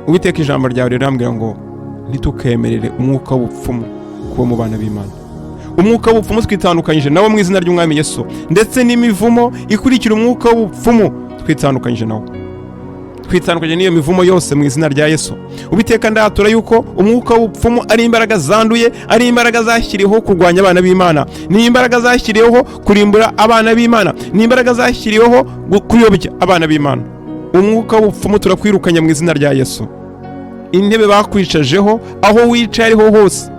Uwiteka, ijambo ryawe rirambwira ngo ntitukemerere umwuka w'ubupfumu kuba mu bana b'Imana. Umwuka w'ubupfumu twitandukanyije nawo mu izina ry'Umwami Yesu, ndetse n'imivumo ikurikira umwuka w'ubupfumu twitandukanyije nawo. Twitandukanyije n'iyo mivumo yose mu izina rya Yesu. Uwiteka, ndatura yuko umwuka w'ubupfumu ari imbaraga zanduye, ari imbaraga zashyiriweho kurwanya abana b'Imana, ni imbaraga zashyiriweho kurimbura abana b'Imana, ni imbaraga zashyiriweho kuyobya abana b'Imana. Umwuka w'ubupfumu turakwirukanye mu izina rya Yesu. Intebe bakwicajeho, aho wicaye ariho hose,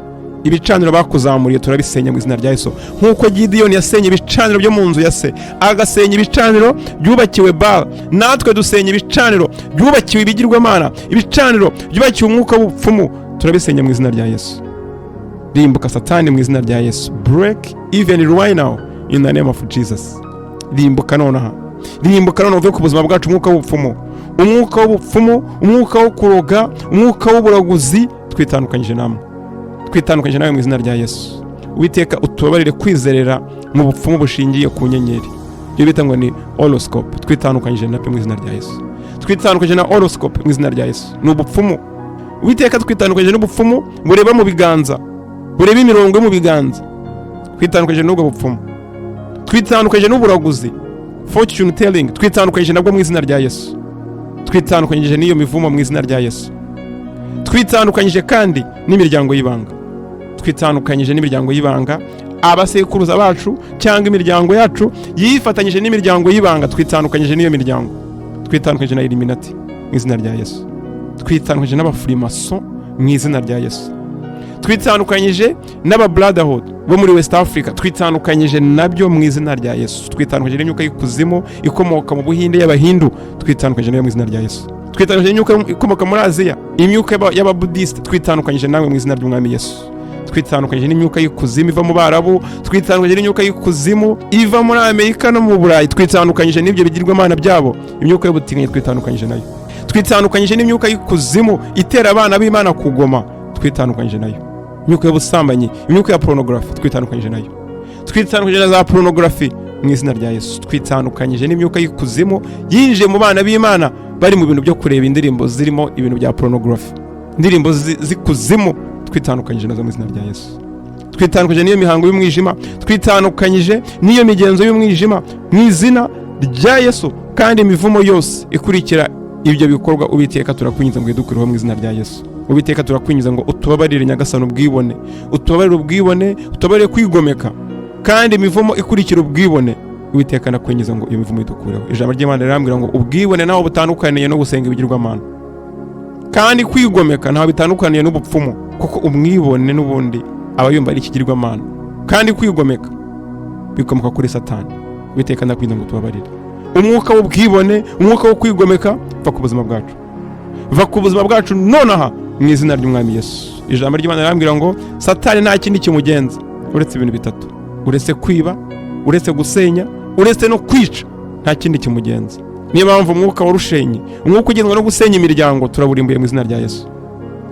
ibicaniro bakuzamuriye turabisenya mu izina rya Yesu. Nk'uko Gidiyoni yasenye ibicaniro byo mu nzu ya se, agasenya ibicaniro byubakiwe Baal, natwe dusenya ibicaniro byubakiwe ibigirwamana, ibicaniro byubakiwe umwuka w'ubupfumu, turabisenya mu izina rya Yesu. Rimbuka Satani mu izina rya Yesu. Break even right now in the name of Jesus. Rimbuka nonaha, rimbuka nonaha, uve ku buzima bwacu, umwuka w'ubupfumu, umwuka w'ubupfumu, umwuka wo kuroga, umwuka w'uburaguzi. Twitandukanyije namwe, twitandukanyije nawe mu izina rya Yesu. Uwiteka, utubabarire kwizerera mu bupfumu bushingiye ku nyenyeri, ibyo bita ngo ni horoscope. Twitandukanyije nabyo mu izina rya Yesu. Twitandukanyije na horoscope mu izina rya Yesu, ni ubupfumu. Uwiteka, twitandukanyije n'ubupfumu bureba mu biganza, bureba imirongo yo mu biganza. Twitandukanyije n'ubwo bupfumu. Twitandukanyije n'uburaguzi, fortune telling. Twitandukanyije nabwo mu izina rya Yesu. Twitandukanyije n'iyo mivumo mu izina rya Yesu. Twitandukanyije kandi n'imiryango y'ibanga. Twitandukanyije n'imiryango y'ibanga, abasekuruza bacu cyangwa imiryango yacu yifatanyije n'imiryango y'ibanga. Twitandukanyije n'iyo miryango. Twitandukanyije na Illuminati mu izina rya Yesu. Twitandukanyije n'abafurimaso mu izina rya Yesu. Twitandukanyije n'aba Brotherhood bo muri West Africa. Twitandukanyije nabyo mu izina rya Yesu. Twitandukanyije n'imyuka y'ikuzimu ikomoka mu Buhinde y'Abahindu. Twitandukanyije nayo mu izina rya Yesu. Twitandukanyije n'imyuka ikomoka muri Aziya, imyuka y'Ababudisite. Twitandukanyije nawe mu izina ry'Umwami Yesu. Twitandukanyije n'imyuka y'ikuzimu iva mu Barabu. Twitandukanyije n'imyuka y'ikuzimu iva muri Amerika no mu Burayi. Twitandukanyije n'ibyo bigirwamana byabo, imyuka y'ubutinganyi. Twitandukanyije nayo. Twitandukanyije n'imyuka y'ikuzimu itera abana b'Imana kugoma. Twitandukanyije nayo. Imyuka y'ubusambanyi, imyuka ya pornography, twitandukanyije nayo. Twitandukanyije na za pornography mu izina rya Yesu. Twitandukanyije n'imyuka y'ikuzimu yinjiye mu bana b'Imana bari mu bintu byo kureba indirimbo zirimo ibintu bya pornography, indirimbo z'ikuzimu. Twitandukanyije nazo mu izina rya Yesu. Twitandukanyije n'iyo mihango y'umwijima. Twitandukanyije n'iyo migenzo y'umwijima mu izina rya Yesu. Kandi imivumo yose ikurikira ibyo bikorwa, Uwiteka, turakwinjiza ngo idukureho mu izina rya Yesu. Uwiteka, turakwinjiza ngo utubabarire Nyagasani ubwibone, utubabarire ubwibone, utubabarire kwigomeka, kandi imivumo ikurikira ubwibone, Uwiteka, ndakwinjiza ngo iyo mivumo idukureho. Ijambo ry'Imana rirambwira ngo ubwibone naho butandukaniye no gusenga ibigirwamana, kandi kwigomeka ntaho bitandukaniye n'ubupfumu, kuko umwibone n'ubundi aba yumva ari ikigirwamana, kandi kwigomeka bikomoka kuri Satani. Uwiteka, ndakwinjiza ngo tubabarire. Umwuka w'ubwibone, umwuka wo kwigomeka, va ku buzima bwacu, va ku buzima bwacu nonaha mu izina ry'Umwami Yesu. Ijambo ry'Imana rirambwira ngo Satani nta kindi kimugenza uretse ibintu bitatu: uretse kwiba, uretse gusenya, uretse no kwica, nta kindi kimugenza. Niyo mpamvu umwuka warushenye, umwuka ugendwa no gusenya imiryango, turaburimbuye mu izina rya Yesu.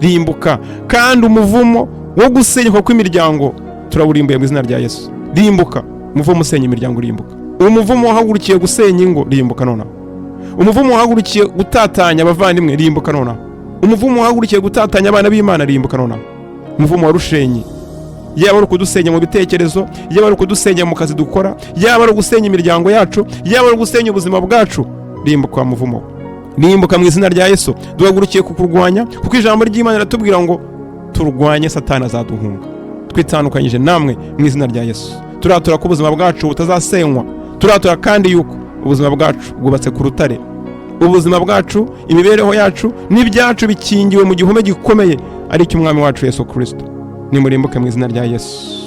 Rimbuka. Kandi umuvumo wo gusenyuka kw'imiryango turawurimbuye mu izina rya Yesu. Rimbuka, umuvumo usenya imiryango, rimbuka. Umuvumo wahagurukiye gusenya ingo, rimbuka nonaha. Umuvumo wahagurukiye gutatanya abavandimwe, rimbuka nonaha. Umuvumo wahagurukiye gutatanya abana b'Imana, rimbuka nonaha. Umuvumo warushenye, yaba ari ukudusenya mu bitekerezo, yaba ari ukudusenya mu kazi dukora, yaba ari ugusenya imiryango yacu, yaba ari ugusenya ubuzima bwacu, rimbuka wa muvumo, rimbuka mu izina rya Yesu. Duhagurukiye kukurwanya, kuko ijambo ry'Imana riratubwira ngo turwanye Satani azaduhunga. Twitandukanyije namwe mu izina rya Yesu. Turatura ko ubuzima bwacu butazasenywa. Turatura kandi yuko ubuzima bwacu bwubatse ku rutare. Ubuzima bwacu, imibereho yacu n'ibyacu bikingiwe mu gihome gikomeye, ari cy'Umwami wacu Yesu Kirisito. Nimurimbuke mu izina rya Yesu.